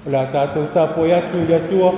O le a tatou tapuai atu i le Atua.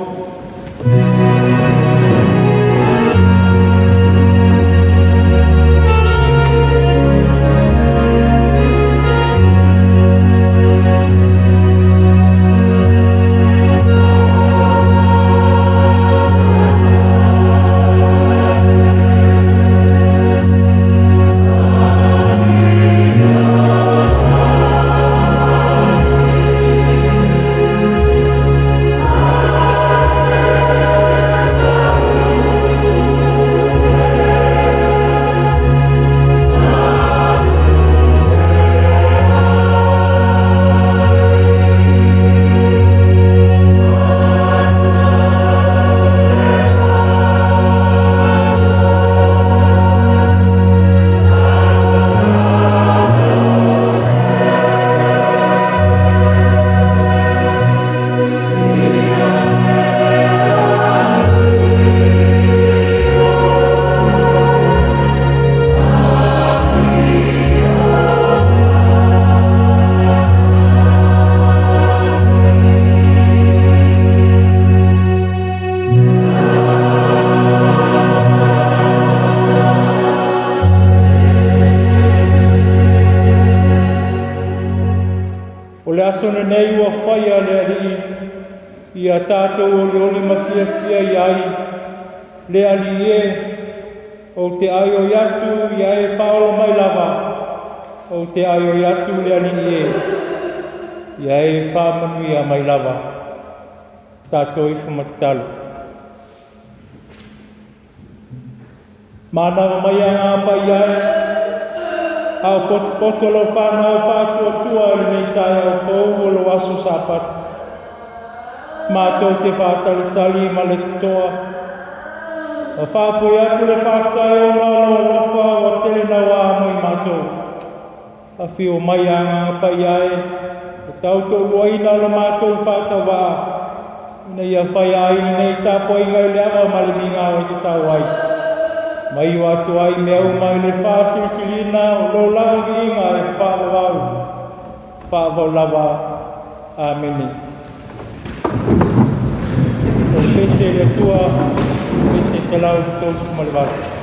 O le aso lenei ua faia le Alii, ia tatou olioli ma fiafia i ai. Le Alii e, ou te aioi atu ia e faaola mai lava. Ou te aioi atu le Alii e, ia e faamanuia mai lava. Tatou ifo ma tatalo. Manava mai agaga paia e, a o potopoto lau whanau faatuatua i lenei taeao fou o lou aso Sapati. Matou te faatalitali ma le totoa. Ma faafoi atu le faafetai ona o lou alofa ua tele naua mo i matou. Afio mai agaga paia e, e tautoaluaina lo matou faatauvaa. Ina ia fai ai lenei tapuaiga i le ava ma le migao e tatau ai. Mai o atu ai mea uma i le faasilisiliina o lo lava viiga e faavavau. Faavavau lava. Amene. O pese le Atua, pese 138.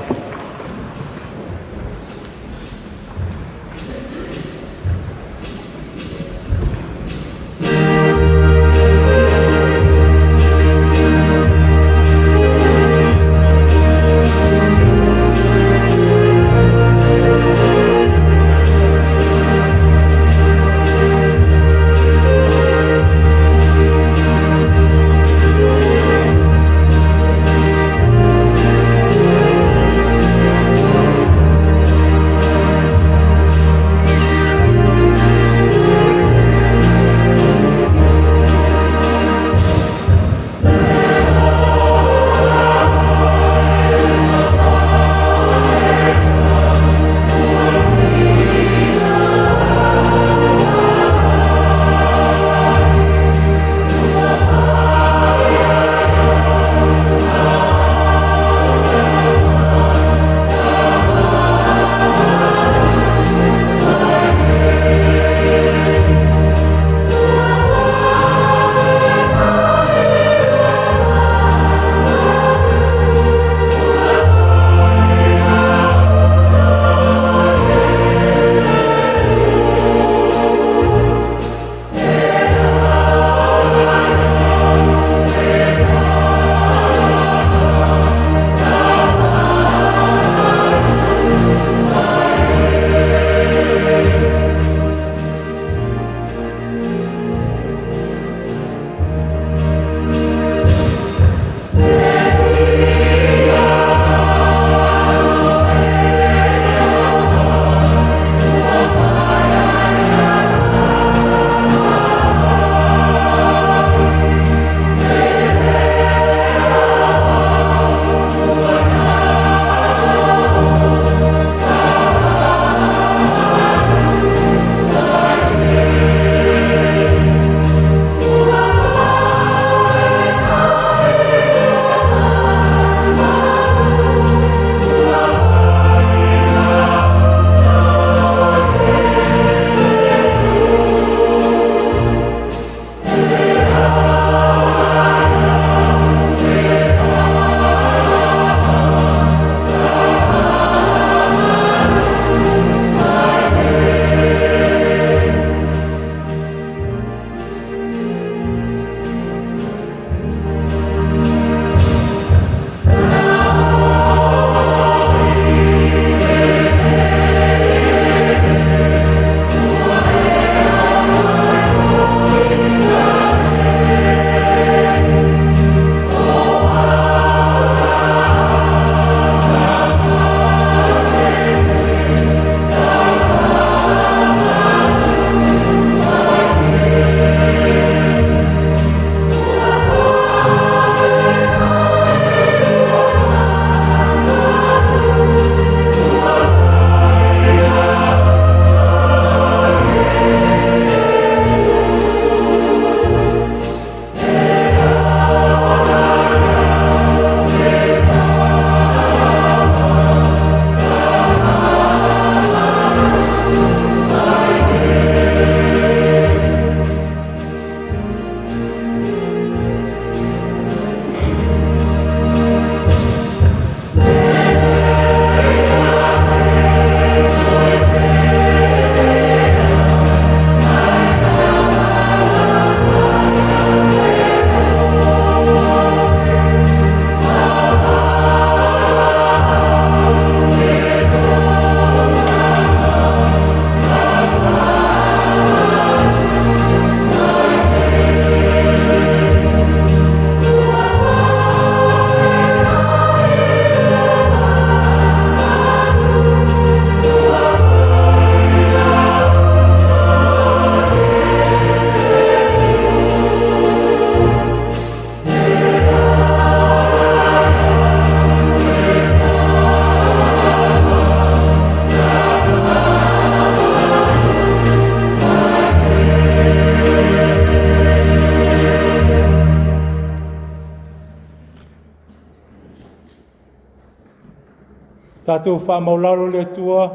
Tatou faamaulalo le Atua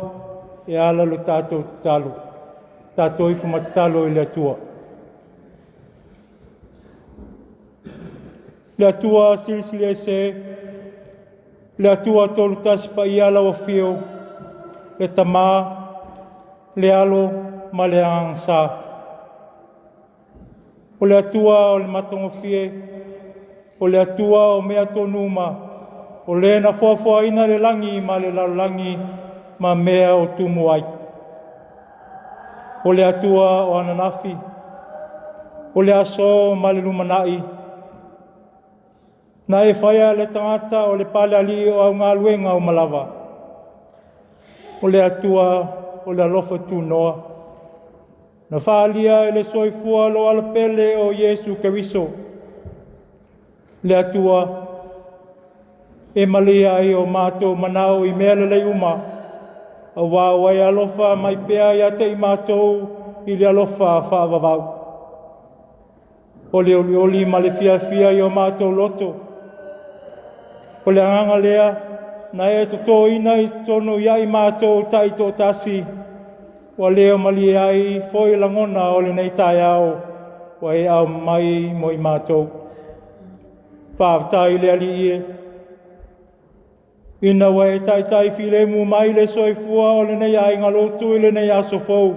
e ala lo tatou tatalo. Tatou ifo ma tatalo i le Atua. Le Atua silisili ese, le Atua tolutasi paia lau afio, le Tama, le Alo ma le Agaga Sa. O le Atua o le matagofie, o le Atua o mea tonu uma, o le na foafoaina le lagi ma le lalolagi ma mea o tumu ai. O le Atua o ananafi, o le aso ma le lumanai, na e faia le tagata o le palealii o au galuega uma lava. O le Atua o le alofa tunoa, na faaalia e le soifua lo alopele o Iesu Keriso, le Atua e malie ai o matou manao i mea lelei uma, aua ua e alofa mai pea ia te i matou i le alofa faavavau. O le olioli ma le fiafia i o matou loto, o le agaga lea na e totoina i totonu ia i matou taitoatasi, ua leo malie ai foi lagona o lenei taeao ua e aumai mo i matou. Faafetai i le Alii e, ina ua e taitai filemu mai le soifua o lenei aiga lotu i lenei aso fou,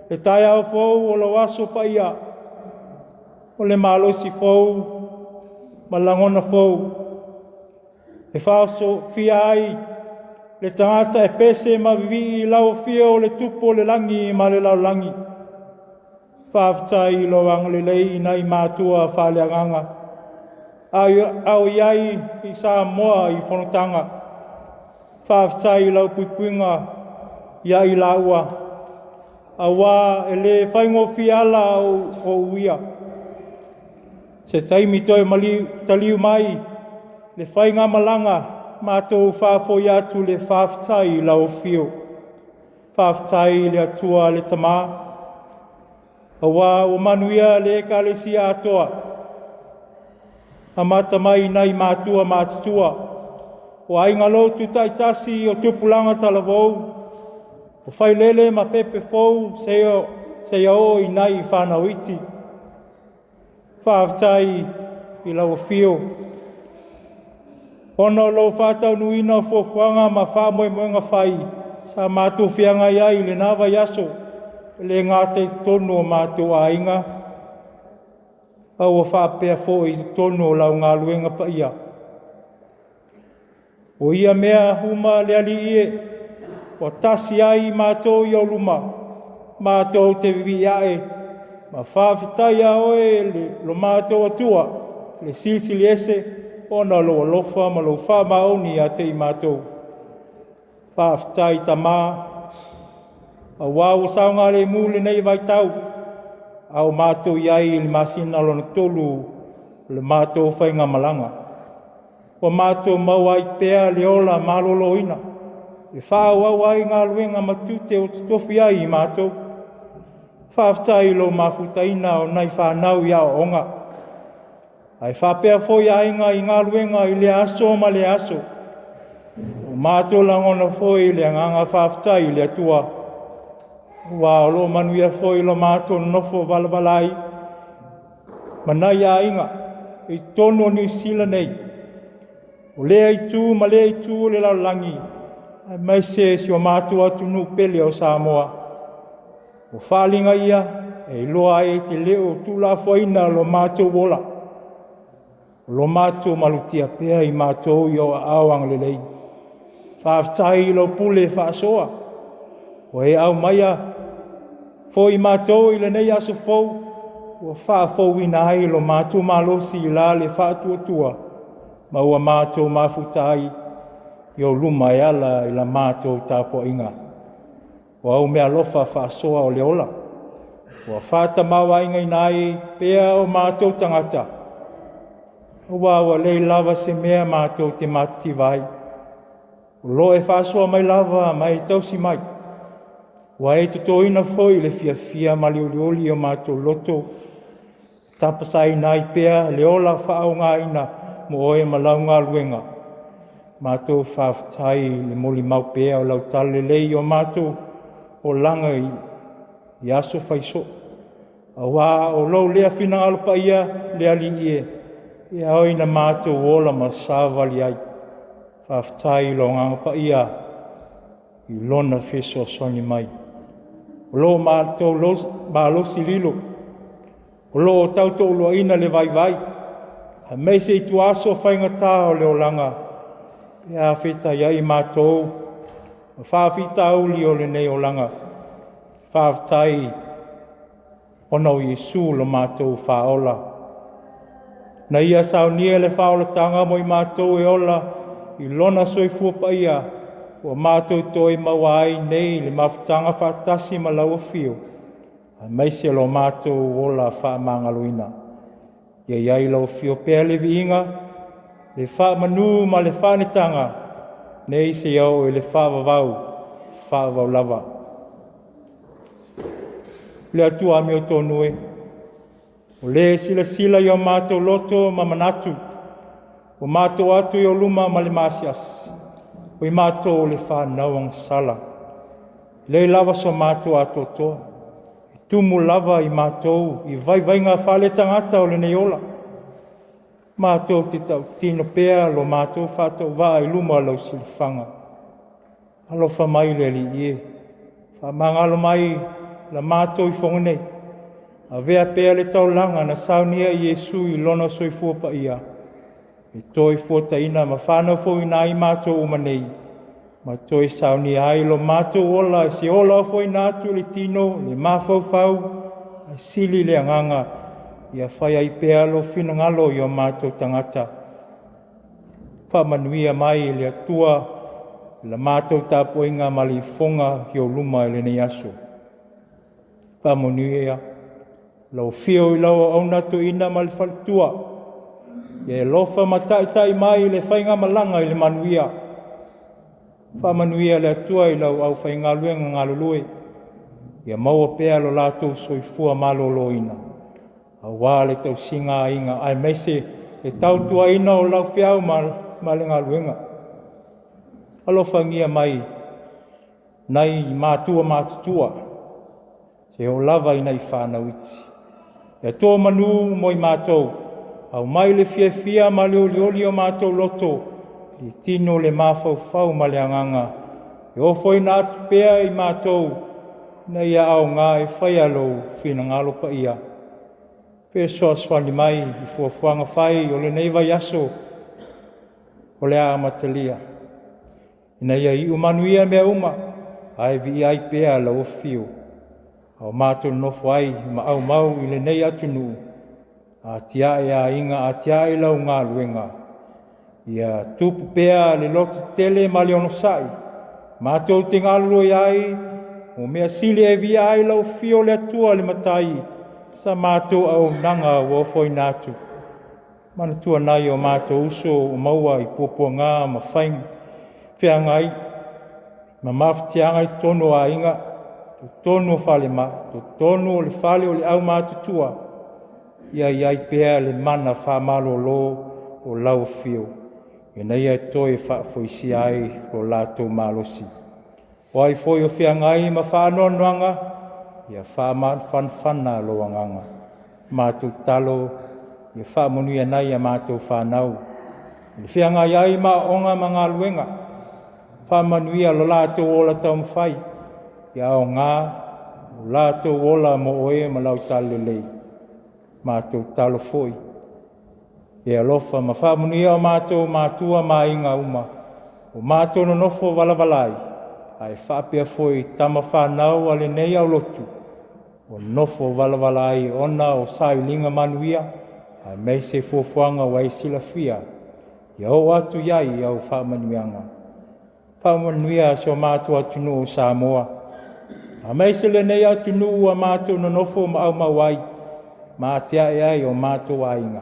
le taeao fou o lou aso paia, o le malosi fou ma lagona fou, e faaosofia ai le tagata e pese ma vivii i lau afio o le tupu o le lagi ma le lalolagi. Faafetai i lou agalelei i nai matua faaleagaga, a o i ai i Samoa i fonotaga. Faafetai i lau puipuiga ia i laua, aua e le faigofie ala o uia. Se taimi toe taliu mai le faigamalaga, matou faafoi atu le faafetai i lau afio. Faafetai i le Atua le Tama, aua ua manuia le Ekalesia atoa, amata mai nai matua matutua, o aiga lotu taitasi o tupulaga talavou, o failele ma pepe fou seia oo i nai fanau iti. Faafetai i lau afio, ona o lou faataunuuina o fuafuaga ma faamoemoega fai sa matou feagai ai i lena vaiaso, e le gata i totonu o matou aiga, a ua faapea foi i totonu o lau galuega paia. O ia mea uma le Alii e, ua tasi ai matou i ou luma, matou te vivii ae ma faafetai a oe lo matou Atua, le Silisili Ese, ona o lou alofa ma lou faamaoni ia te i matou. Faafetai Tama, aua ua saogalemu lenei vaitau, a o matou i ai i le masina lona 3 o le matou faigamalaga. Ua matou maua ai pea le ola maloloina, e faaauau ai galuega ma tiute ua totofi ai i matou. Faafetai i lou mafutaina o nai fanau i aoaoga, ae faapea foi aiga i galuega i lea aso ma lea aso. Ua matou lagona foi le agaga faafetai i le Atua, aua o lo o manuia foi lo matou nonofo valavala ai ma nai aiga i totonu o Niu Sila nei, o lea itu ma lea itu o le lalolagi, aemaise si o matou atunuu pele o Samoa. O faaaliga ia e iloa ai e te le o tuulafoaiina lo matou ola, o lo matou malutia pea i matou i ou aao agalelei. Faafetai i lau pule faasoa, ua e aumaia foi matou i lenei aso fou, ua faafouina ai lo matou malosi i la le faatuatua, ma ua matou mafuta ai i ou luma e ala i la matou tapuaiga. O au meaalofa faasoa o le ola, ua faatamaoaigaina ai pea o matou tagata, aua ua leai lava se mea matou te matitiva ai. O lo e faasoa mai lava ma e tausi mai, ua e totoina foi le fiafia ma le olioli o matou loto, tapasaina ai pea le ola faaaogaina mo oe ma lau galuega. Matou faafetai i le molimau pea o lau talalelei i o matou olaga i aso faisoo. Aua o lou lea finagalo paia le Alii e, e ao ina matou ola ma savavali ai. Faafetai i lou Agaga Paia i Lona fesoasoani mai. O lo matou malosi lilo, o lo o tautoaluaina le vaivai, aemaise ituaso faigata o le olaga, pe a fetaiai matou ma faafitauli o lenei olaga. Faafetai ona o Iesu lo matou Faaola, na Ia saunia le faaolataga mo i matou e ola i Lona soifua paia, ua matou toe maua ai nei le mafutaga faatasi ma lau afio, aemaise lo matou ola faamagaloina. Ia i ai lau afio pea le viiga, le faamanu ma le faanetaga, nei seia oo i le faavavau, faavavau lava. Le Atua amiotonu e, o le e silasila i o matou loto ma manatu, ua matou o atu i ou luma ma le maasiasi, o i matou o le fanau agasala, e leai lava so matou atoatoa, e tumu lava i matou i vaivaiga faaletagata o lenei ola. Matou te tautino pea lo matou faatauvaa i luma o lau silafaga. Alofa mai le Alii e, faamagalo mai la matou ifoga nei. Avea pea le taulaga na saunia e Iesu i lona soifua paia, e toe fuataina ma faanofoina ai matou uma nei, ma toe saunia ai lo matou ola i se ola ofoina atu i le tino, le mafaufau, ae sili le agaga, ia fai ai pea lou finagalo i o matou tagata. Faamanuia mai le Atua i la matou tapuaiga ma le ifoga i ou luma i lenei aso. Faamanuia lau afio i lau auauna toeaina ma le faletua, ia e alofa ma taitai mai i le faigamalaga i le manuia. Faamanuia le Atua i lau aufaigaluega galulue, ia maua pea lo latou soifua maloloina, aua le tausiga aiga aemaise le tautuaina o lau feau ma le galuega. Alofagia mai nai matua matutua, seia oo lava i nai fanau iti. Ia to manu mo i matou, aumai le fiafia ma le olioli o matou loto, le tino, le mafaufau ma le agaga, e ofoina atu pea i matou ina ia aoga e faia lou finagalo paia. Fesoasoani mai i fuafuaga fai o lenei vaiaso o le a amatalia, ina ia iu manuia mea uma, ae viia ai pea lau afio, a o matou nonofo ai ma aumau i lenei atunuu, atiae aiga, atiae lau galuega, ia tupu pea le lototetele ma le onosai, matou te galulue ai mo mea sili e viia ai lau afio o le Atua le Matai, sa matou auaunaga ua ofoina atu. Manatua nai o matou uso ua maua i puapuaga ma faiga feagai ma mafatiaga i totonu o aiga, totonu o falemai, totonu o le fale o le aumatutua, ia i ai pea le mana faamalolo o lau afio, ina ia toe faafoisia ai lo latou malosi. O ai foi o feagai ma faanoanoaga, ia faamafanafana lou agaga. Matou tatalo ia faamanuia nai a matou fanau, i le feagai ai ma aoaoga ma galuega, faamanuia lo latou ola taumafai, ia aoga lo latou ola mo oe ma lau talalelei. Matou tatalo foi e alofa ma faamanuia o matou matua ma aiga uma ua matou nonofo valavala ai, ae faapea foi tama fanau a lenei aulotu ua nonofo valavala ai ona o sailiga manuia aemaise fuafuaga ua e silafia ia oo atu i ai au faamanuiaga. Faamanuia si o matou atunuu o Samoa, aemaise lenei atunuu ua matou nonofo ma aumau ai ma atiae ai o matou aiga.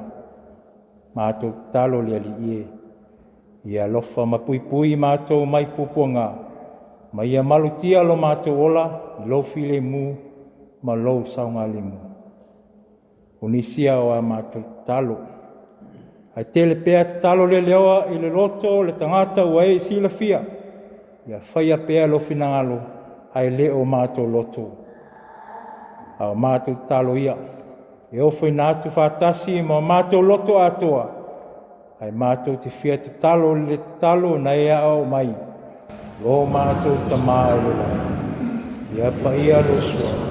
Matou tatalo le Alii e, ia alofa ma puipui matou mai puapuaga, ma ia malutia lo matou ola i lou filemu ma lou saogalemu. O nisi o a matou tatalo. Ae tele pea tatalo le leoa i le loto o le tagata ua e silafia, ia faia pea lou finagalo, ae le o matou loto. A o matou tatalo ia, e ofoina atu faatasi ma matou loto atoa, ae matou te fia tatalo i le tatalo na e aoao mai, lo matou Tama i le lagi, ia paia lou suafa,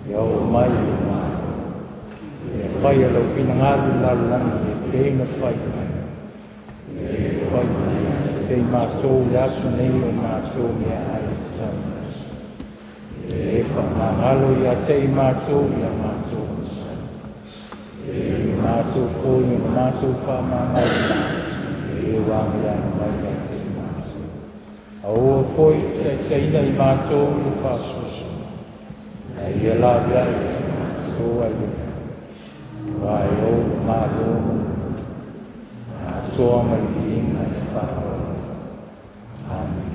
ia oo mai lou Malo, ia faia lou finagalo i le lalolagi e pei ona fai i lagi. Ia fai ia te i matou i le aso nei o matou meaai e tatau ona. Ia e faamagalo ia te i matou i a matou ogasami, e pei ona matou foi ona matou faamagaloina e ua agalega mai ia te i matou. Aua foi ne i taitaiina i matou i le faasoasoa, ae ia laveai ia i matou mai le lē, aua e Ou le Malo ma le atoa ma le viiga e faavauvau. Amene.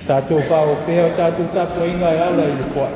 Tatou faaauau pea o tatou tapuaiga e ala i le foai.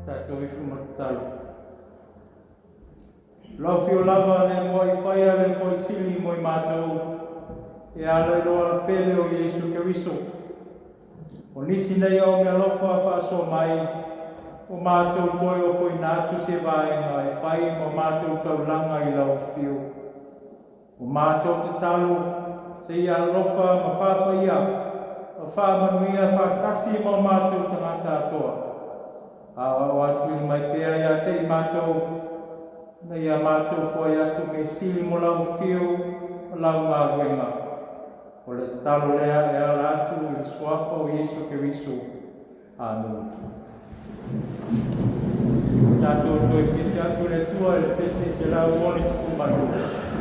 Tatou ifo ma tatalo. Lau Afio lava le muai faia le foai sili mo i matou e ala i lou alapele o Iesu Keriso. O nisi nei o meaalofa faasoa mai, ua matou toe ofoina atu se vaega e fai ma matou taulaga i lau afio. O matou tatalo, seia alofa ma faapaia, ma faamanuia faatasi ma o matou tagata atoa. Aoao atili mai pea ia te i matou, ina ia matou foai atu mea sili mo lau afio ma lau galuega. O le tatalo lea e ala atu i le suafa o Iesu Keriso. Amene. Tatou toe pese atu i le Atua i le pese 168.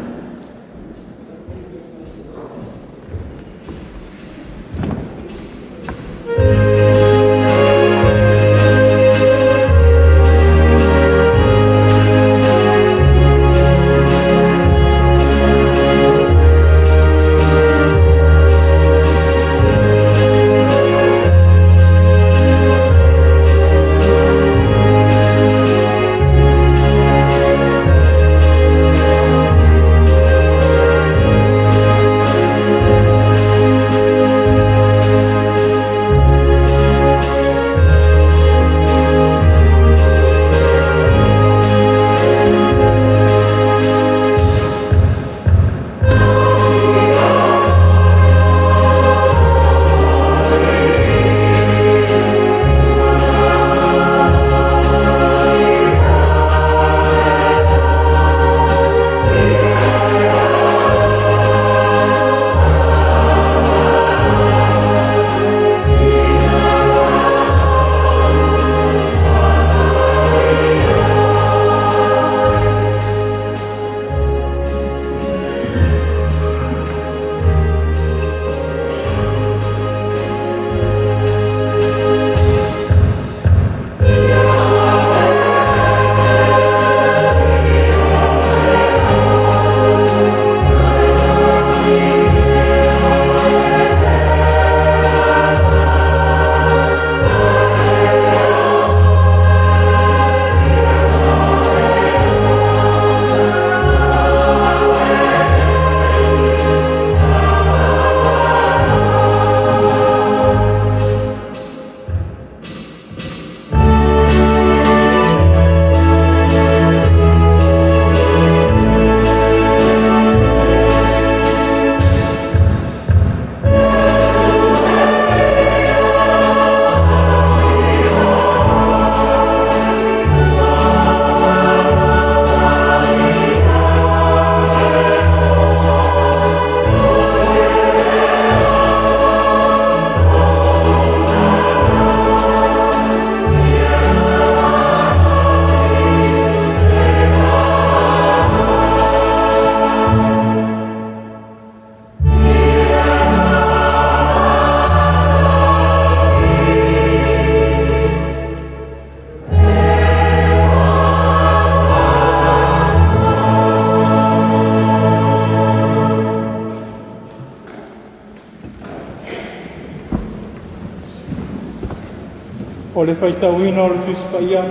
O le faitauina o le Tusi Paia,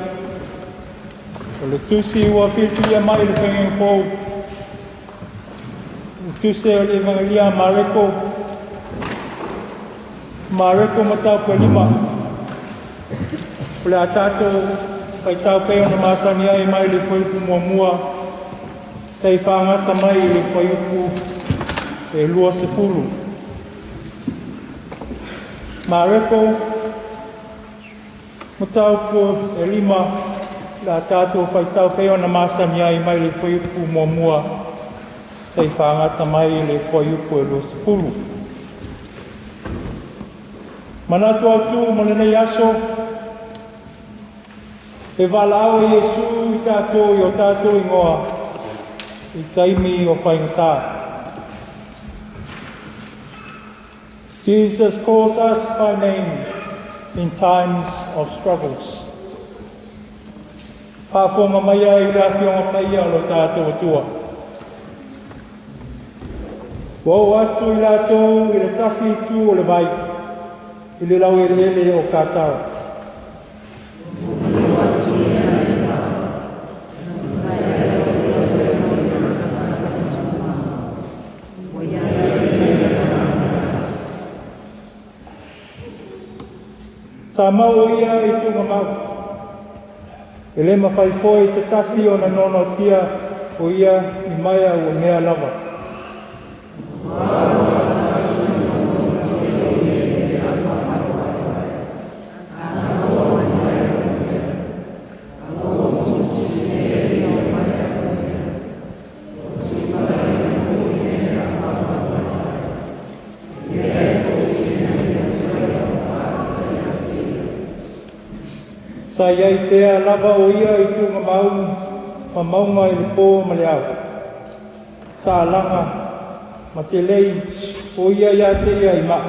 o le Tusi ua filifilia mai le Faiga Fou, le Tusi o le Evagelia a Mareko, Mareko mataupu e 5. O le a tatou faitau pei ona masani ai mai le fuaiupu muamua seia fagata mai i le fuaiupu e 20. Mareko mataupu e 5, le a tatou faitau pei ona masani ai mai le fuaiupu muamua seia fagata mai i le fuaiupu e 20. Manatu autu mo lenei aso, e valaau e Iesu i tatou i o tatou igoa i taimi o faigata. Jesus calls us by name in times of struggles. Faafofoga maia i le Afioga Paia o lo tatou Atua. Ua oo atu i latou i le tasi itu o le vai, i le laueleele o Katara. Sa mau o ia i tugamau. E le mafai foi se tasi ona nonotia o ia i maia ua mea lava. Sa iai pea lava o ia i tugamau ma mauga i le po ma le ao. Sa laga ma selei o ia ia te ia i maa.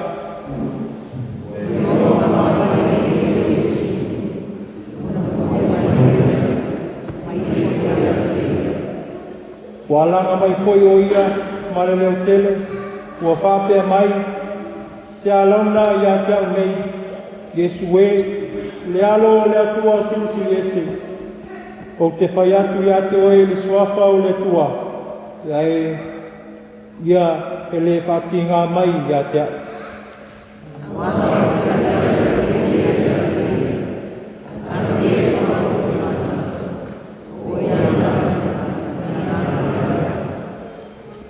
Ua alaga mai foi o ia ma le leo tele, ua faapea mai, se alauna ia te au nei, Iesu e, le alo o le Atua Silisili Ese, ou te fai atu ia te oe i le suafa o le Atua, ia e ia e le faatiga mai ia te au.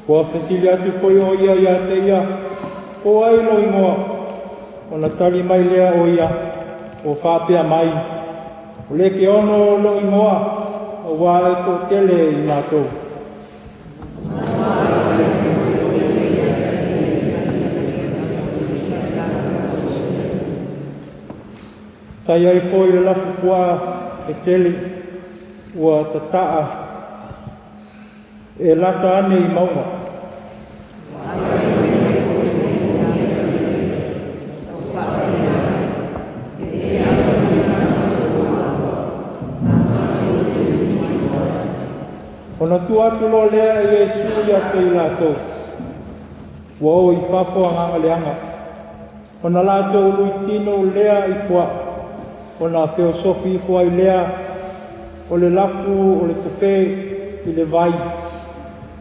Ua fesili atu foi o ia ia te ia, o ai lo ingoa, ona tali mai lea o ia, o faapea mai, o le ke ono lo ingoa, auā e toatele i matou. Sa i ai foi le lafu puaa e tele, ua tataa e lata ane i mauga. Ona tuu atu loa lea e Iesu ia te i latou, ua o i fafo agaga leaga. Ona latou luitino lea i puaa, ona feosofi ifo ai lea o le lafu o le tope i le vai,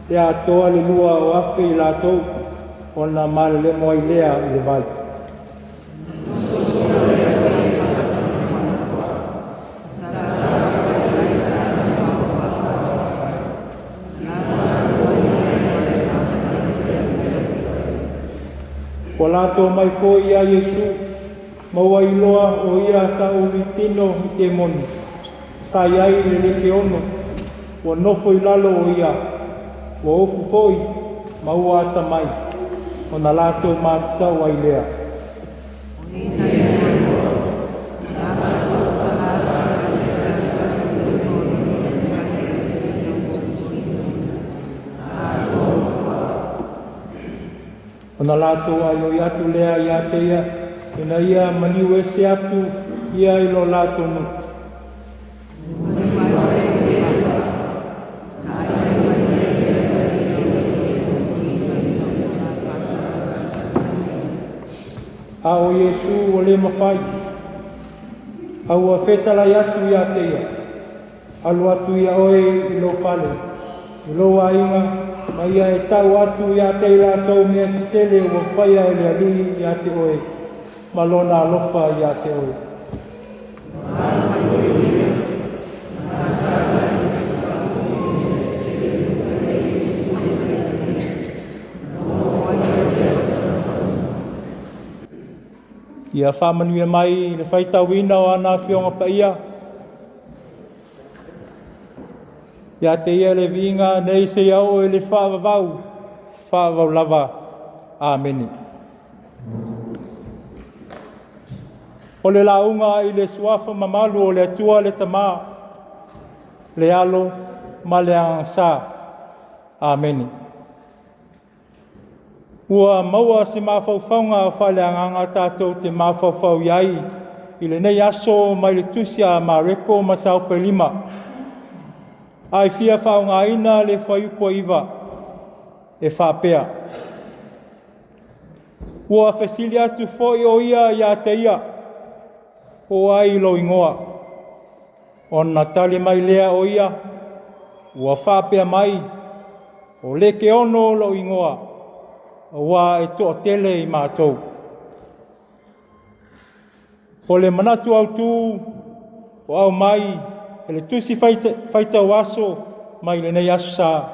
e atoa le 2,000 i latou, ona malelemo ai lea i le vai. Ua latou mai foi ia Iesu, ma ua iloa o ia sa uluitino i temoni. Sa i ai le lekeono, ua nofo i lalo o ia, ua ofu foi ma ua atamai, ona latou matatau ai lea. Ona latou aioi atu lea ia te ia, ina ia maliu ese atu ia i lo latou nuu. A o Iesu ua le mafai. A ua fetalai atu ia te ia, Alu atu ia oe i lou fale, i lou aiga, ma ia e tau atu ia te i latou mea tetele ua faia e le Alii ia te oe, ma lona alofa ia te oe. Ia faamanuia mai le faitauina o ana Afioga Paia. Ia te ia le viiga nei seia oo i le faavavau, faavavau lava. Amene. O le lauga i le suafa mamalu o le Atua le Tama, le Alo ma le Agaga Sa. Amene. Ua maua se mafaufauga faaleagaga tatou te mafaufau i ai i lenei aso mai le tusi a Mareko mataupu e 5. Ae fia faaaogaina le fuaiupu e 9 e faapea: Ua fesili atu foi o ia ia te ia, po o ai lou igoa? Ona tali mai lea o ia, ua faapea mai, o Lekeono lou igoa, aua e toatele i matou. O le manatu autu o aumai e le tusi faitau aso mai lenei aso sa.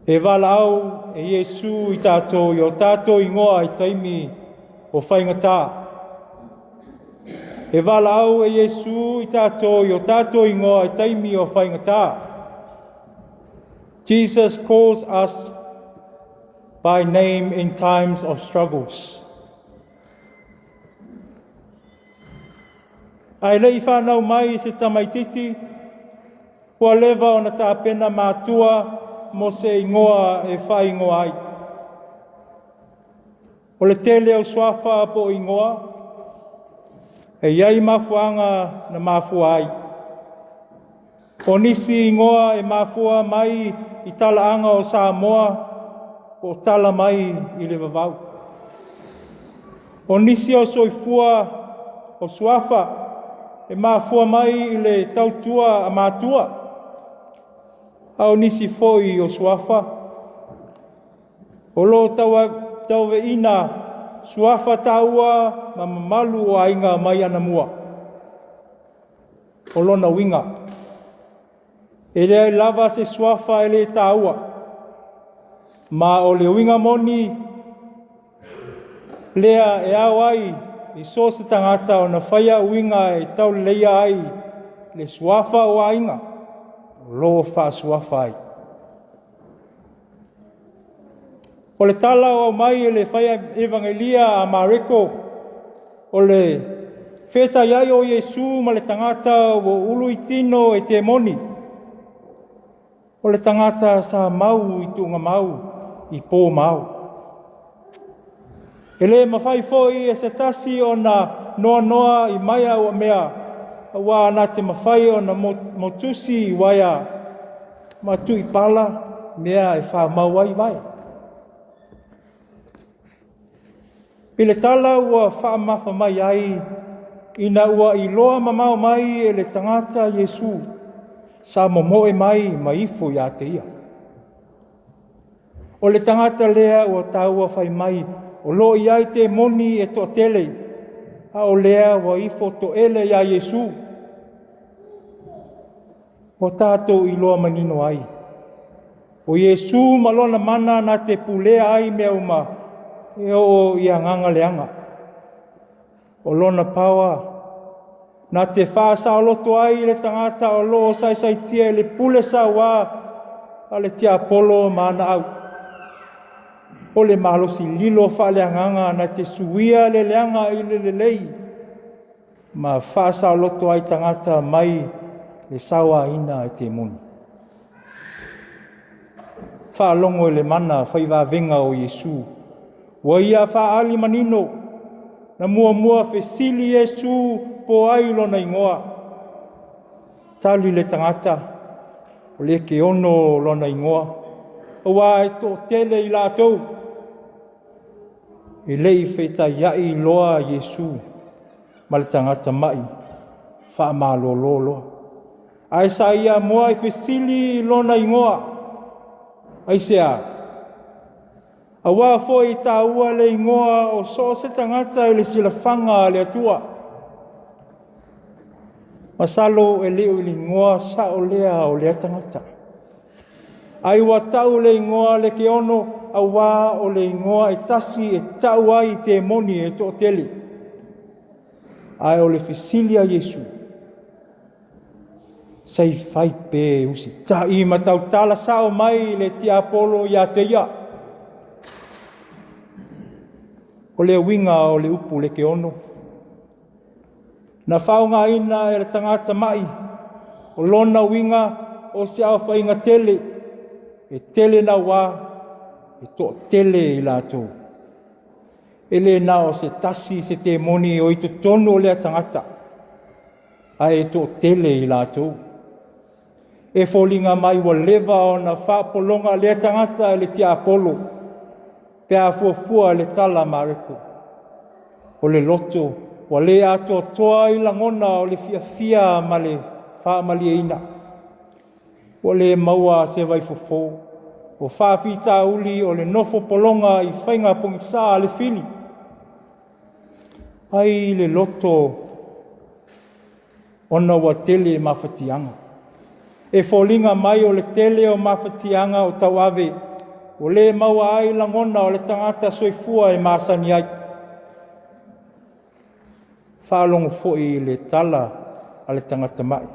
E valaau e Iesu i tatou i o tatou igoa i taimi o faigata. E valaau e Iesu i tatou i o tatou igoa i taimi o faigata. Jesus calls us by name in times of struggles. Ae le i fanau mai se tamaititi, ua leva ona tapena matua mo se igoa e faaigoa ai. O le tele o suafa po o igoa, e i ai mafuaaga na mafua ai. O nisi igoa e mafua mai i talaaga o Samoa po o tala mai i le vavau. O nisi o soifua o suafa e mafua mai i le tautua a matua, a o nisi foi o suafa o lo o tauaveina suafa taua ma mamalu o aiga mai anamua. O lona uiga, e leai lava se suafa e le taua, ma o le uiga moni lea e ao ai i so o se tagata ona faia uiga e tauleleia ai le suafa o aiga o lo o faasuafa ai. O le tala o aumai e le Evagelia a Mareko, o le fetaiai o Iesu ma le tagata ua uluitino e temoni. O le tagata sa mau i tuugamau i po ma ao. E le mafai foi e se tasi ona noanoa i maea ua mea, aua na te mafai ona motusi i uaea ma tuipala mea e famau ai vae. I le tala ua faamamafa mai ai, ina ua iloa mamao mai e le tagata Iesu, sa momoe mai ma ifo ia te ia. O le tagata lea ua taua fai mai, o lo o i ai temoni e toatele, a o lea ua ifo toele ia Iesu. Ua tatou iloa manino ai, o Iesu ma lona mana na te pulea ai mea uma, e oo i agaga leaga. O lona power na te faasaoloto ai le tagata o lo o saisaitia i le pule sauā a le tiapolo ma ana au. O le malosi lilo faaleagaga na te suia le leaga i le lelei ma faasaoloto ai tagata mai le sauaina e temoni. Faalogo i le mana faivavega o Iesu. Ua ia faaali manino, na muamua fesili Iesu po o ai lona igoa. Tali le tagata, o Lekeono lona igoa, aua e toatele i latou. E le i fetaiai loa Iesu. ma le tagata ma'i faamalolo loa. Ae sa ia moa i fesili i lona igoa. Aisea? Aua foi e taua le igoa o so o se tagata i le silafaga a le Atua. Masalo e le o le igoa sao lea o lea tagata. Ai ua tau le igoa Lekeono auā o le igoa e tasi e tau ai i temoni e toatele. Ae o le fesili a Iesu, se i fai pe usita'i ma tautala sao mai le tiapolo ia te ia. O le uiga o le upu Lekeono, na faaaogaina e le tagata ma'i, o lona uiga o se aofaiga tele, e tele naua, e toatele i latou. E le na o se tasi se temoni o i totonu o lea tagata, ae toatele i latou. E foliga mai ua leva ona faapologa lea tagata e le tiapolo, pe a fuafua i le tala a Mareko. O le loto ua le atoatoa i lagona o le fiafia ma le faamalieina. Ua le maua se vaifofo, o faafitauli o le nofo pologa i faiga pogisa a le fili. Ai le loto ona ua tele mafatiaga. E foliga mai o le tele o mafatiaga o tauave, ua le maua ai lagona o le tagata soifua e masani ai. Faalogo foi i le tala a le tagata mai.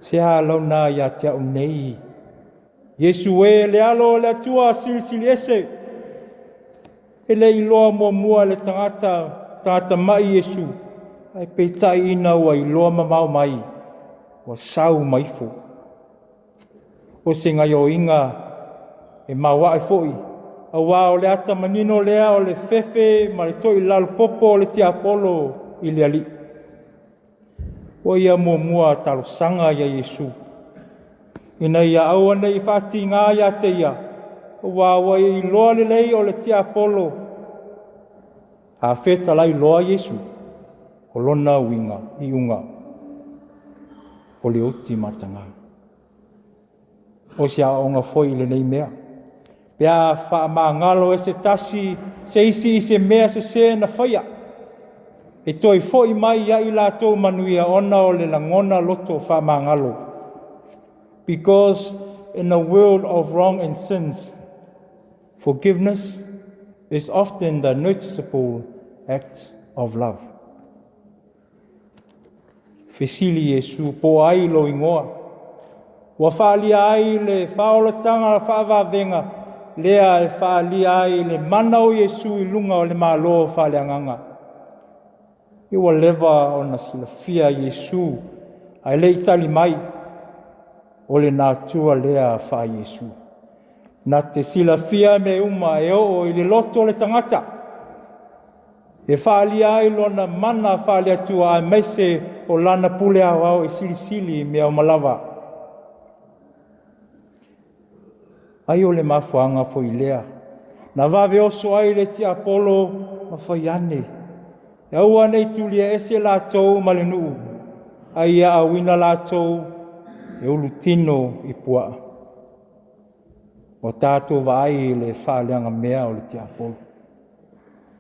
Se a launa ia te au nei, Iesu e le alo o le Atua Silisili Ese. E le iloa muamua e le tagata, tagata mai Iesu, ae peitai ina ua iloa mamao mai, ua sau ma ifo. O se gaoioiga e maoae foi, auā o le ata manino lea o le fefe ma le toilalo popo o le tiapolo i le Alii. Ua ia muamua talosaga ia Iesu, ina ia aua ne i faatiga ia te ia, aua ua ia iloa lelei o le tiapolo. A fetalai loa Iesu, o lona uiga, iuga, o le oti mataga. O se aoaoga foi i lenei mea. Pe a faamagalo e se tasi se isi i se mea sesē na faia, e toe foi mai ia i latou manuia ona o le lagona loto faamagalo. Because in a world of wrong and sins, forgiveness is often the noticeable act of love. Fesili Iesu po o ai lou igoa. Ua faaalia ai le faaolataga faavavega lea e faaalia ai le mana o Iesu i luga o le Malo faaleagaga. Ua leva ona silafia Iesu ae le i tali mai, o le natura lea faa-Iesu. Na te silafia mea uma e oo i le loto o le tagata, e faaalia ai lona mana faale-Atua aemaise o lana pule aoao e silisili i mea uma lava. Ai o le mafuaaga foi lea na vave oso ai le tiapolo ma fai ane, e aua ne i tulia ese latou ma le nuu, a ia auina latou e ulutino i puaa. Ua tatou vaai i le faaleagamea o le tiapolo.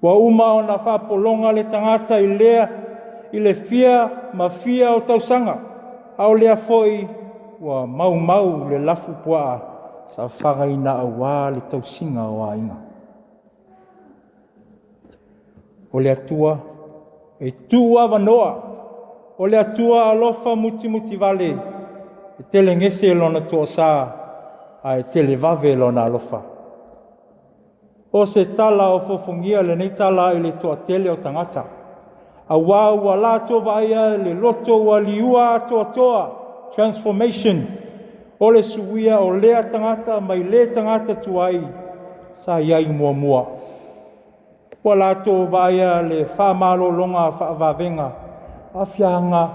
Ua uma ona faapologa le tagata i lea i le fia ma fia o tausaga, a o lea foi ua maumau le lafupuaa sa fagaina aua le tausiga o aiga. O le Atua e tuu avanoa, o le Atua alofa mutimutivale, e telegese lona toasa, ae televave lona alofa. O se tala ofoofogia lenei tala i le toatele o tagata, auā ua latou vaaia le loto ua liua atoatoa, transformation, o le suia o lea tagata mai le tagata tuai sa i ai muamua. Ua latou vaaia le faamalologa faavavega, aafiaga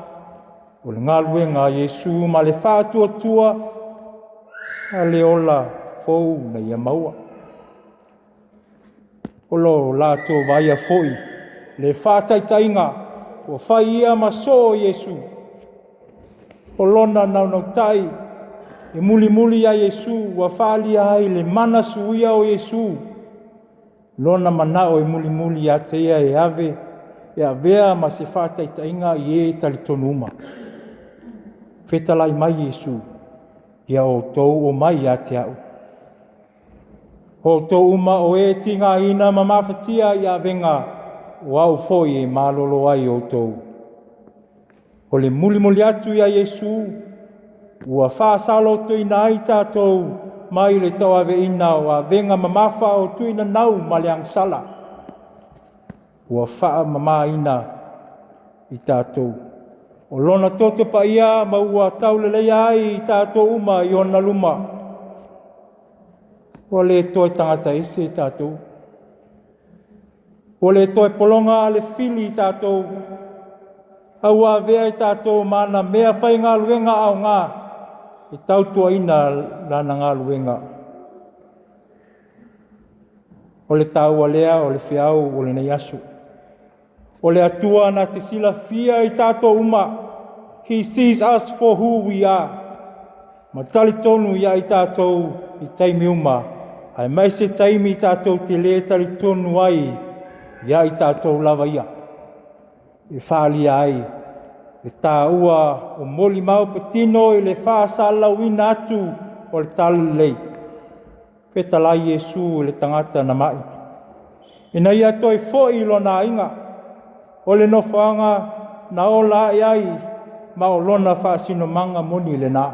o le galuega a Iesu ma le faatuatua a le ola fou na ia maua. O lo latou vaaia foi Le faataitaiga, ua fai ia ma soo o Iesu. O lona naunautai e mulimuli ia Iesu ua faalia ai le mana suia o Iesu. Lona manao e mulimuli ia te ia e ave e avea ma se faataitaiga i e talitonu uma. Fetalai mai Iesu, ia outou omai ia te a'u, outou uma o e tigaina ma mafatia i avega, o au foi e malolo ai outou. O le mulimuli atu ia Iesu, ua faasalotoina ai tatou mai le tauaveina o avega mamafa o tuinanau ma le agasala. Ua faamamaina i tatou. O lona toto paia ma ua tauleleia ai i tatou uma i ona luma. Ua le toe tagata ese tatou. Ua le toe pologa le fili i tatou, a ua avea i tatou ma ana mea faigaluega aoga e tautuaina lana galuega. O le taua lea o le feau o lenei aso. O le Atua na te silafia i tatou uma. He sees us for who we are. Ma talitonu ia i tatou i taimi uma, aemaise taimi tatou te le talitonu ai ia i tatou lava ia. E faalia ai le taua o molimau patino i le faasalalauina atu o le talalelei. Fetalai Iesu i le tagata na mai, ina ia toe foi i lona aiga, o le nofoaga na ola ae ai ma o lona faasinomaga moni lena.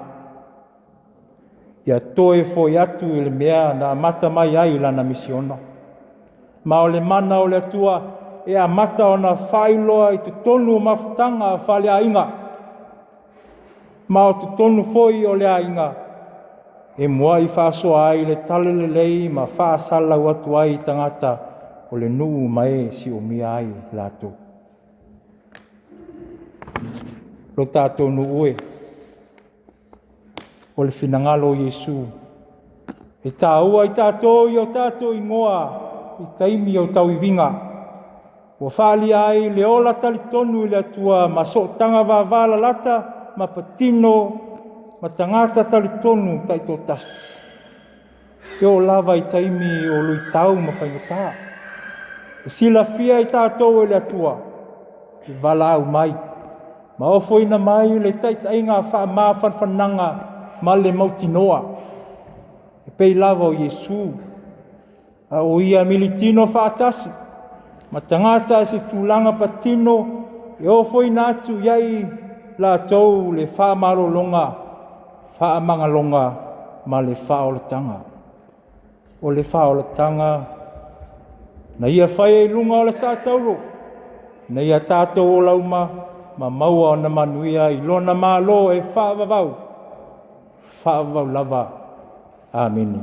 Ia toe foi atu i le mea na amata mai ai lana misiona. Ma o le mana o le Atua e amata ona faailoa i totonu o mafutaga faaleaiga, ma o totonu foi o le aiga, e muai faasoa ai le talalelei ma faasalalau atu ai i tagata o le nuu ma e siomia ai latou. Lo tatou nuu e, o le finagalo o Iesu, e taua i tatou i o tatou igoa i taimi o tauiviga, ua faalia ai le ola talitonu i le Atua ma sootaga vavalalata ma patino ma tagata talitonu taitoatasi. E oo lava i taimi o luitau ma faigata, e silafia i tatou e le Atua, e valaau mai ma ofoina mai le taitaiga faamafanafanaga ma le mautinoa, e pei lava o Iesu, a o ia militino faatasi ma tagata i se tulaga patino e ofoina atu i ai latou le faamalologa, faamagaloga ma le faaolataga. O le faaolataga na ia faia i luga o le saatauro, na ia tatou ola uma ma maua ona manuia i lona malo e faavavau, faavavau lava. Amene.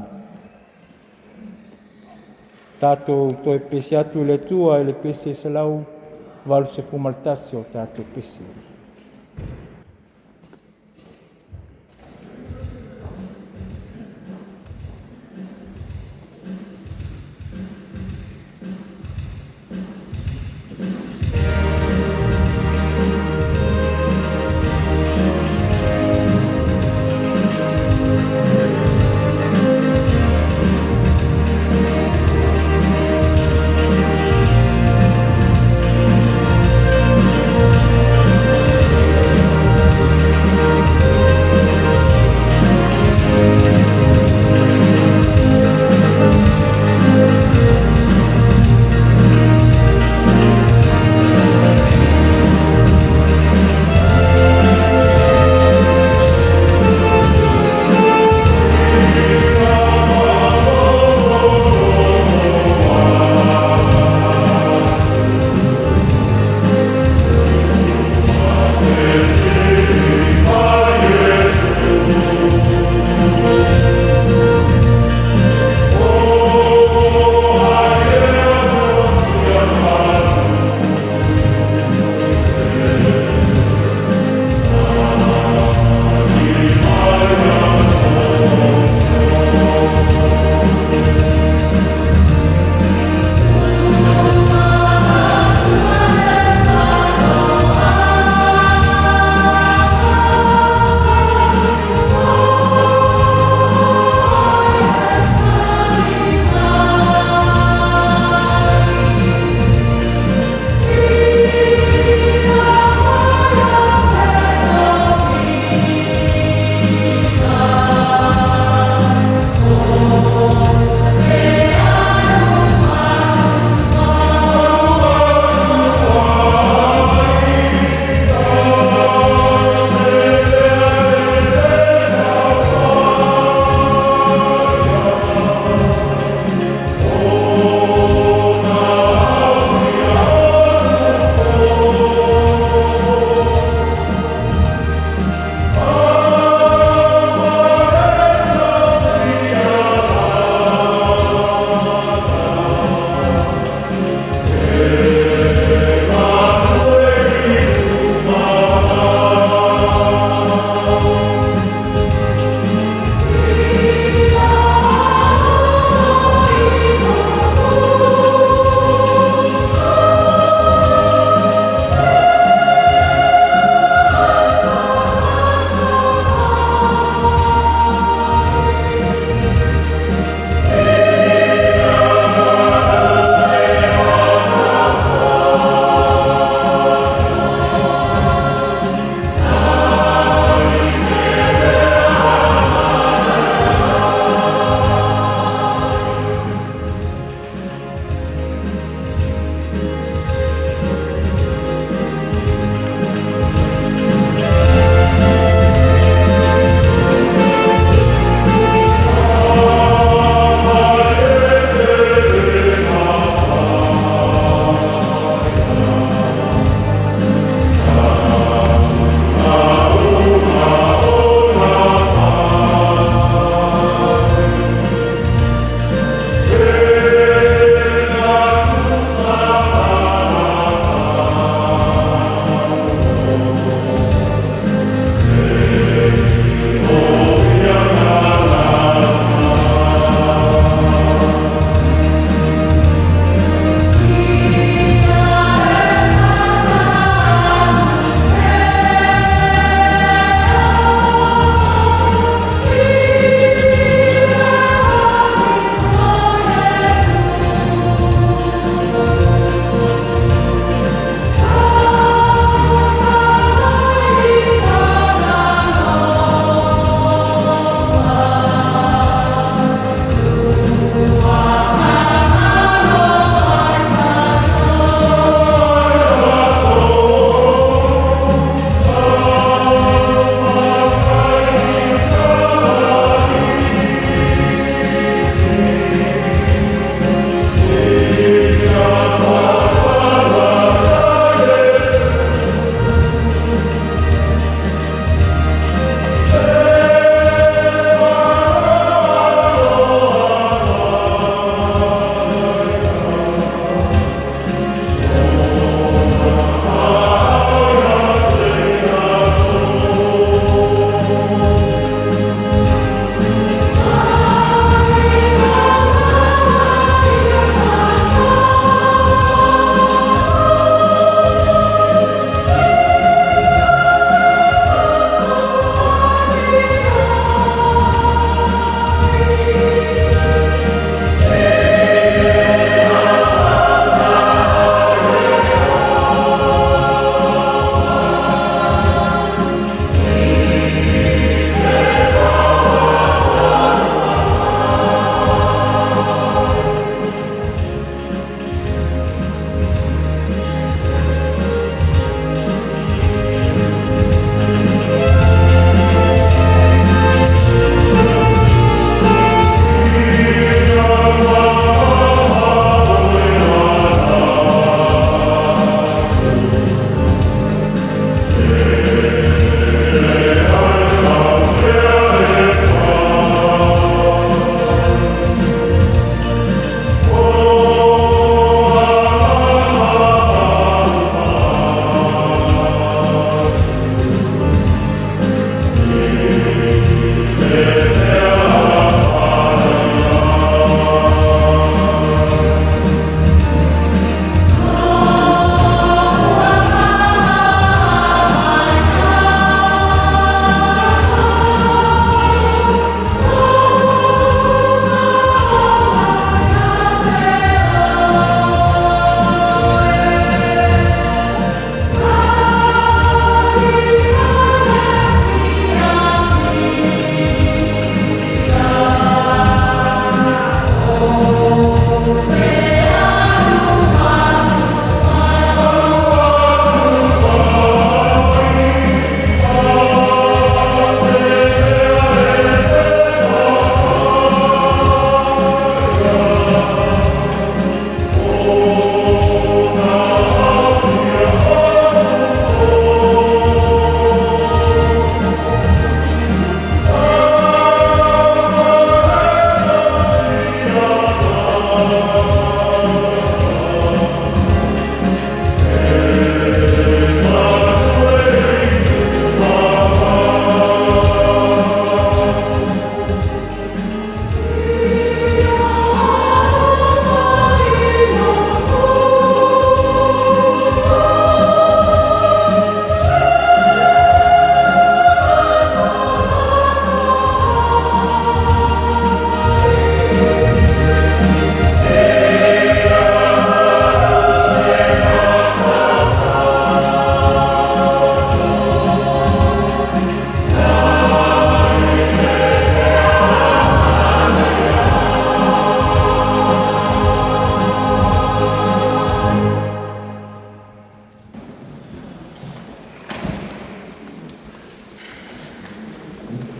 Tatou toe pese atu i le Atua i le pese 181 o tatou pese.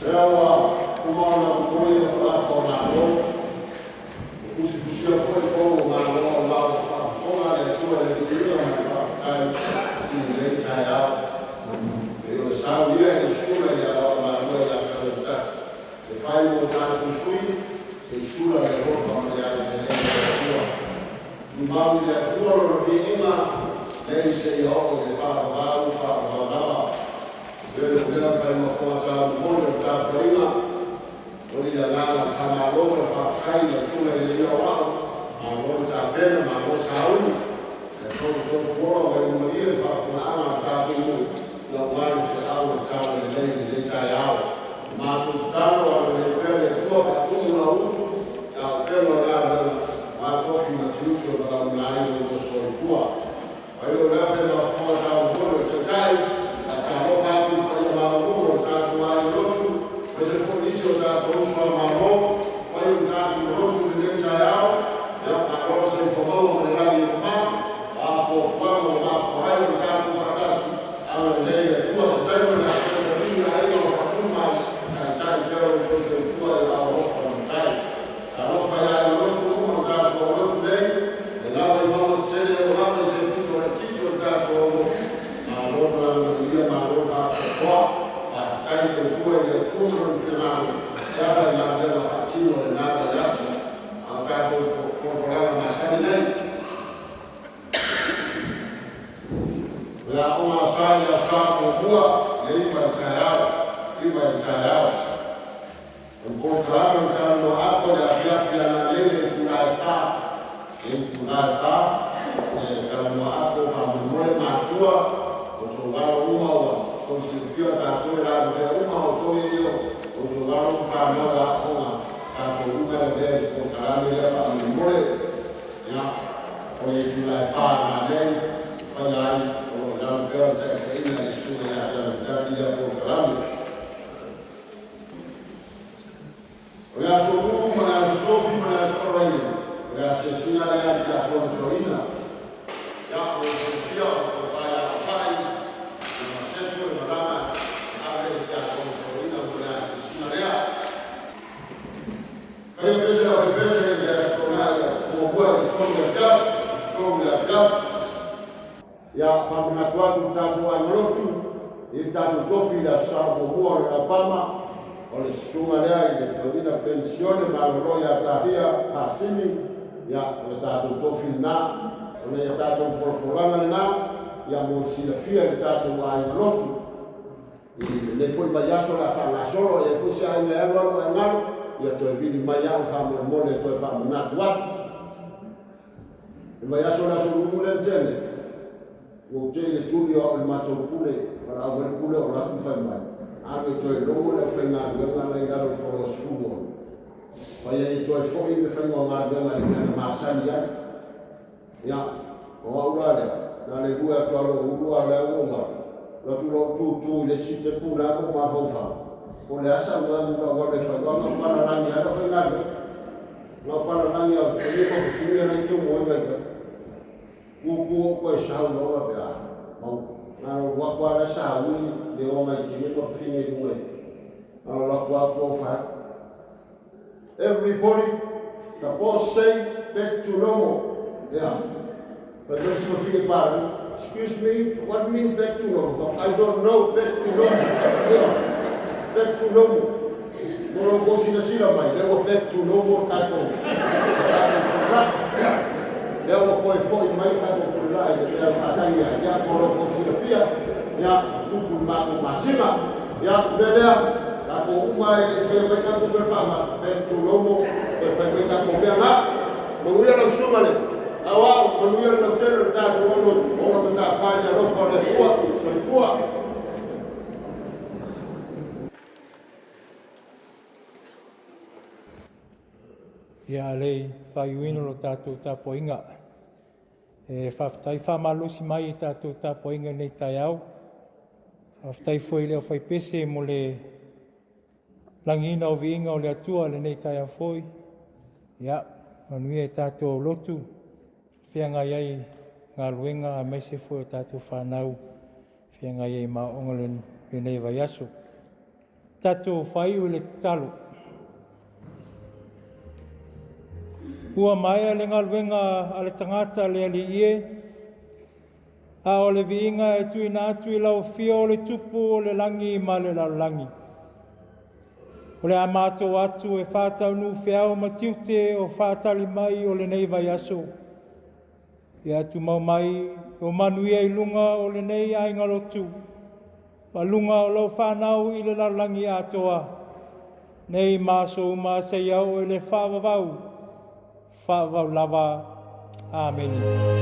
Lea ua uma ona momoli le falaoa o Malo, ua fusifusia foi pou o Malo aua ua faafofoga le Atua i le viiga ma le faafetai i lenei taeao. E pei ona saunia e le Susuga i le Ao o Malo ia Tauaitaki e fai mo tatou sui, se i sula le alofa ma le agalelei o le Atua. Tumau i le Atua lona viiga, nei seia oo i le faavavau, faavavau lava. Le mea fai mafoga taumomoli o le tapuaiga, o le agaga faamalo ma le faafetai i le Susuga i le Alii Aoao, malo le tapena, malo sauni, e tofutofuola ua ilumalia le faafofogaaga a le tatou nuu, aua le feau o le talalelei i lenei taeao. Matou tatalo, agalelei pea le Atua, faatumu lau utu, a o upega o le galuega, matofi ma tiute o valaauina ai lo oulua soifua. Mai lo lea fai mafofoga taumomoli o le Taitai, faatalofa atu i le paia maualuga o le tatou aiga lotu, aemaise foi nisi o tatou uso a Malo, fai o le tatou lotu i lenei taeao. Ia malo le soifua maua ma le lagi e mama, o a fuafuaga ua mafua ai ona tatou faatasi, agalelei le Atua se taimi ona toe taliu aiga o faatuli mai, taitai pea lo outou soifua i aao alofa o le Matai. Talofa i aiga lotu uma o le tatou aulotu nei, e lava i mauga tetele e oo lava i se pito laitiiti o le tatou aulotu, malo malaga manuia, malo faatoatoa, faafetai tautua i le Atua ma lona finagalo e ala i galuega faatino i lena vaiaso. A o tatou folafolaga masani nei, o le aoga o sa i le aso Sa muamua le 9 i le taeao, 9 i le taeao. O le polokalame o le talanoa atoa i le afiafi ananei le itula e 4, le itula e 4, e talanoa atoa faamolemole matua o outou alo uma ua outou silafia tatou e lavevea uma outou ia o outou alo ma fanau e aooga tatou uma e lavea i le polokalame lea faamolemole. Ia, o le itula e 4 nanei, faia ai o lo o i lalo pea o le taitaiga i le susuga ia Tauitaki lea polokalame. O le aso Ulu ma le aso Tofi ma le aso Faraile, o le asiasiga lea a le Tiakono Toeaina. Ia, mo le silafia o le tofa ia Aufai i Masetu e malaga e ave le Tiakono Toeaina mo le asiasiga lea. Faia pese le aufaipese i le aso Toonai muamua i le 3 le afiafi, 3 le afiafi. Ia, faamanatu atu le tatou aiga lotu i le tatou tofi i le aso Sa muamua o le Laupama, o le susuga lea i le toeaina penisione malolo ia Tahia Hasimi. Ia, o le tatou tofi lena, o le tatou folafolaga lena, ia mo le silafia i le tatou aiga lotu. I lenei foi vaiaso o le a faagasolo, e i ai foi se aiga e alu alu ae galo, ia toe vili mai au faamolemole e toe faamanatu atu. Le vaiaso o le aso Lulu lea na tea nei, ua ou tei i le tuli o au i le matou pule, valaau mai le pule o alu atu fai mai, alu e toe logo le aufaigaluega la i lalo i le foloa 16. Fai ai e toe foi le faiga o galuega i le mea na masani ai. Ia, o au la lea, na o le lue atu lava o lou ulu a o lea ua ou alu, alu atu loa ou tutu i le isi sitepu la ma ou mafaufau, po o le a sau alu lau alu e fai, aua na ou palalagi lava le aufaigaluega. Na ou palalagi lava, paia ma fafine la e te moega i tai. Tutu ou toe sau loa faapea, a, mau, na ona ou alu atu lava la e sauni le o agai i teine ma fafine i luga i, na ona ou alu atu lava ou fai atu. Everybody, the boss say back to normal. Yeah. But this is fafine palagi. Excuse me, what do you mean back to normal? I don't know, back to normal. Yeah. Back to normal. Mo lo kou silasila mai, lea ua back to normal tatou. Tatou tulaga. Lea ua toe foi mai tatou tulaga i le mea masani ai. Ia, mo lo kou silafia, ia, tupu le matou masina. Ia, o le mea lea, tatou uma e le i faia mai tatou mea faamama, back to normal, toe fai mai tatou mea na. Manuia lau susuga le Aoao, manuia le lautele o le tatou aulotu, ola matafa i le alofa o le Atua. Soifua. Ia a le i faaiuina lo tatou tapuaiga, e faafetai faamalosi mai i tatou tapuaiga i lenei taeao. Faafetai foi i le aufaipese mo le lagiina o viiga o le Atua i lenei taeao foi. Ia, manuia i tatou aulotu, feagai ai galuega aemaise foi o tatou fanau feagai ai ma aoaoga lenei vaiaso. Tatou faaiu i le tatalo. Ua maea le galuega a le tagata le Alii e, a o le viiga e tuuina atu i lau afio o le Tupu o le lagi ma le lalolagi. O le a matou atu e faataunuu feau ma tiute o faatali mai o lenei vaiaso. Ia tumau mai o manuia i luga o lenei aiga lotu, ma luga o lau fanau i le lalolagi atoa, nei ma aso uma seia oo i le faavavau, faavavau lava. Amene.